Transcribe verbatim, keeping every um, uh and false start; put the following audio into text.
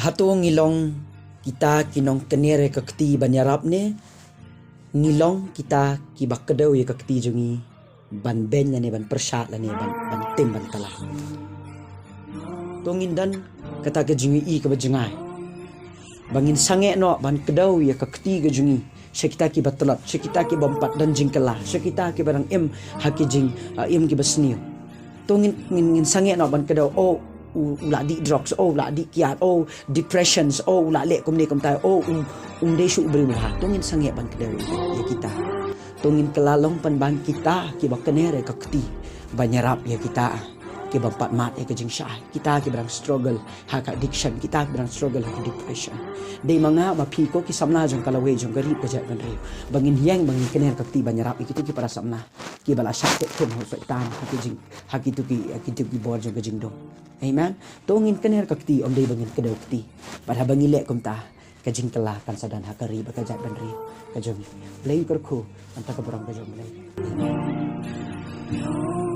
Hato ngi long kita ki nongkner ïa ka kti ban ïarap ne ngi long kita kiba kdew ïa ka kti jong ngi ban beiñ lane ban pyrshah lane ban, ban tim ban kylla? To ngin don kata ka jingïohi kaba jngai ba ngin sangeh noh ban kdew ïa ka kti ka jong ngi sha kita kiba tlot, sha kita ki bym pat don jingkylla, sha kita kiba dang im ha ki jing, ah, im kiba sniew. To ngin, ngin, ngin sangeh noh ban kdew, oh, u, u la dih drugs, oh, u la dih kiad, oh, depressions, oh, u la leh kumne kumtai, oh, um, um dei shuh u briew bha. To ngin sangeh ban kdew ïa, ïa kita. To ngin kylla long pynban kita kiba kner ïa ka kti ban ïarap ïa kita kiba ym pat mad ïa ka jingshai, kita kiba dang struggle ha ka addiction, kita kiba dang struggle ha ka depression. Dei ma nga ma phi ko ki samla jong ka lawei jong ka ri ka jaitbynriew ba ngin ïeng ba ngin kner ka kti ban ïarap ïa kito ki para samla kiba la shah teh thung ha u Soitan ha ki jing, ha kito ki, ha kito ki bor jong ka jingdum. Amen. To ngin kner ka kti, ym dei ba ngin kdew kti. Bad haba ngi leh kumta, ka jingkylla kan sa don ha ka ri bad ka jaitbynriew ka jong ngi. Blei u kyrkhu, nangta ka burom ka jong U Blei. Amen.